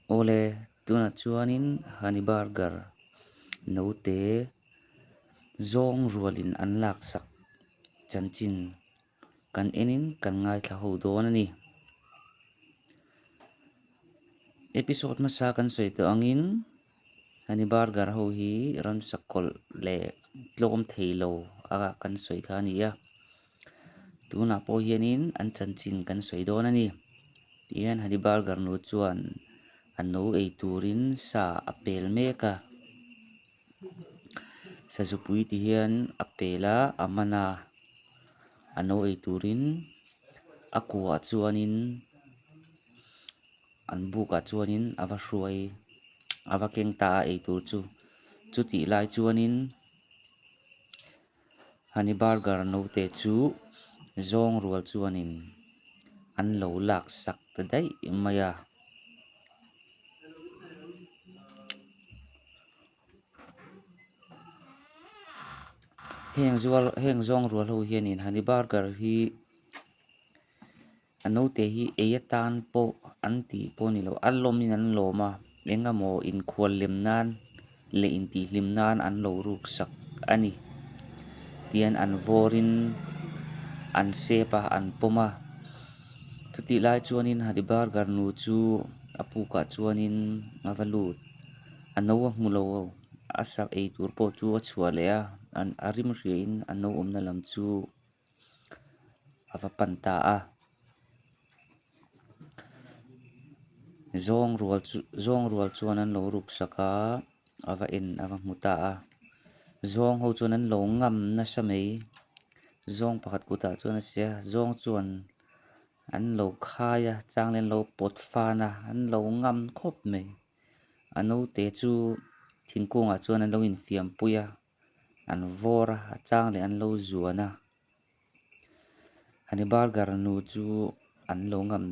Awle, tunah chuanin Honey Burger note zawng rualin an laksak chanchin kan enin kan ngaithla ho dawn a ni. Episode hmasa kan sawi tawh angin Honey Burger ho hi ramsa kawlh leh tlawm thei lo a kan sawi kha a ni a. Tunah pawh hianin an chanchin kan sawi dawn a ni. Tihian Honey Burger nu chuan a no ei turin sa a pel mek a. Sazupui ti hian a pel a, a man a, a no ei turin a kuah chuanin an bukah chuanin a va hruai a va keng ta a eitur chu. Chutih lai chuanin Honey Burger note chu zawng rual chuanin an lo laksak ta daih mai a. Heng zual heng zawng rual ho hianin Honey Burger hi a naute hi ei atan pawh an tih pawh a ni lo a lawmin an lawm a eng emaw inkhual lem nan leh intihhlim nan an lo ruk sak a ni tihian an vawrin an sep a an pawm a chutih lai chuanin Honey Burger nu chu a pukah chuanin a va lut a no a hmu lo a sak ei tur pawh chu a chhuah leh a a rim hriain a no awmna lam chu. A va pan ta a zawng rual chu zawng rual chuan an lo ruk sak a a va en a va hmu ta a zawng ho chuan an lo ngam nasa mai zawng pakhat kutah chuan a che a zawng chuan an lo khai a chang leh an lo pawt fan a an lo ngam khawp mai a naute chu thingkungah chuan an lo infiam pui a. An vawr a a chang leh an lo zuan a Honey Burger nu chu an lo ngam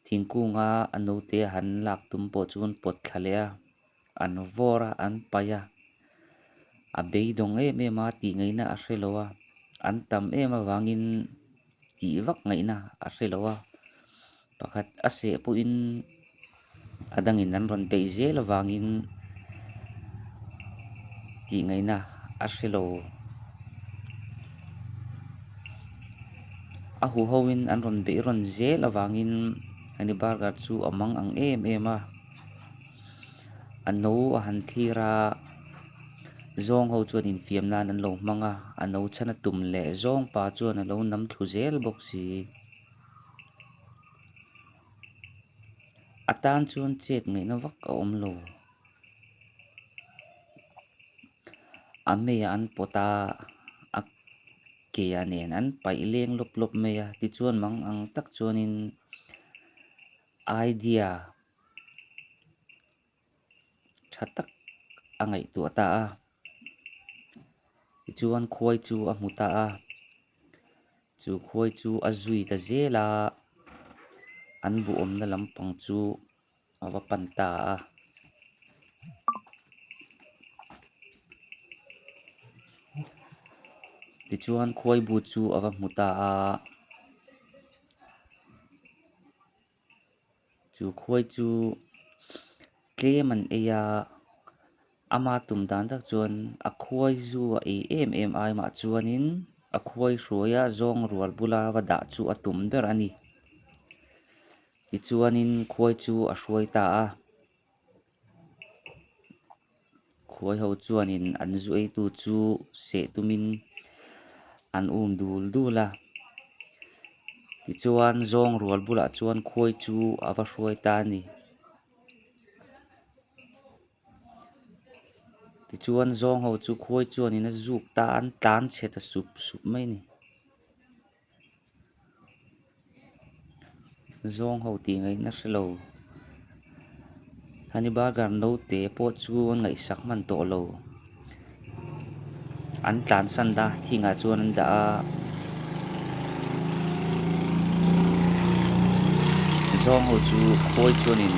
thingkung a a naute a han lak tum pawh chu an pawt thla leh a an vawr a an paih a a beidawng em em a tih ngaihna a hre lo a an tam em avangin tih vak ngaihna a hre lo a pakhat a seh pawhin a dangin an rawn peih zel avangin tih ngaihna a hre lo. A huho in an rawn beih rawn zel avangin Honey Burger chu a mang ang em em a a no a han thlir a zawng ho chuan infiam nan an lo hmang a a no chhan a tum leh zawng pa chuan a lo nam thlu zel bawk si. A tan chuan chet ngaihna vak a awm lo. A meiah an pawt a, a ke ah nen an paih leng lawp lawp mai a tichuan mang ang tak chuanin idea tha tak a ngaihtuah ta a tichuan khuai chu a hmu ta a chu khuai chu a zui ta zel a an buhawmna lampang chu a va pan ta a. Tichuan khuai bu chu a va hmu ta a. Chu khuai chu tlem an ei a, ama tum dan tak chuan a khuai zu a ei em em ai mah chuanin a khuai hruai a zawng rual bula va dah chu a tum ber a ni. Tichuanin khuai chu a hruai ta a. Khuai ho chuanin an zu eitu chu seh tumin an um dul dul a tichuan zawng rual bulah chuan khuai chu a va hruai ta a ni tichuan zawng ho chu khuai chuanin a zuk ta a an tlan chhe ta sup sup mai a ni. Zawng ho tih ngaihna hre lo. Honey Burger naute pawh chu an ngaihsak hman tawh lo. An tlansan ta thingah chuan an dah a. Zawng ho chu khawi chuanin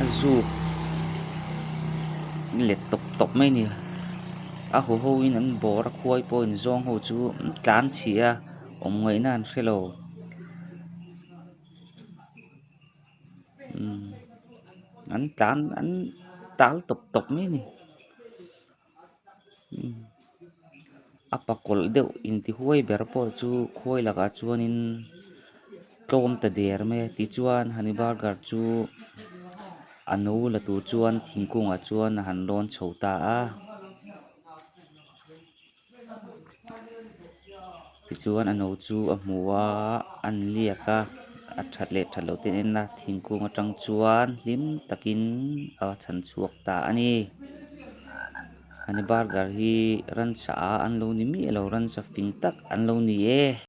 a zuk let tawp tawp mai a ni. A huho in an bawr a khuai pawhin zawng ho chu an tlan chhia a awm ngaihna an hre lo. Umm. An tlan an tal tawp tawp mai a ni. A pakawlh deuh intihuai ber pawh chu khuai lakah chuanin tlawm ta der mai a tichuan honey burger chu a no la tur chuan thingkungah chuan a han lawn chho ta a. Tichuan a no chu a hmu a an liak a a that leh that loh te an en a thingkung atang chuan hlim takin a chhan chhuak ta a ni. Honey burger hi ransa ah an lo ni miah lo ransa fing tak an lo ni e.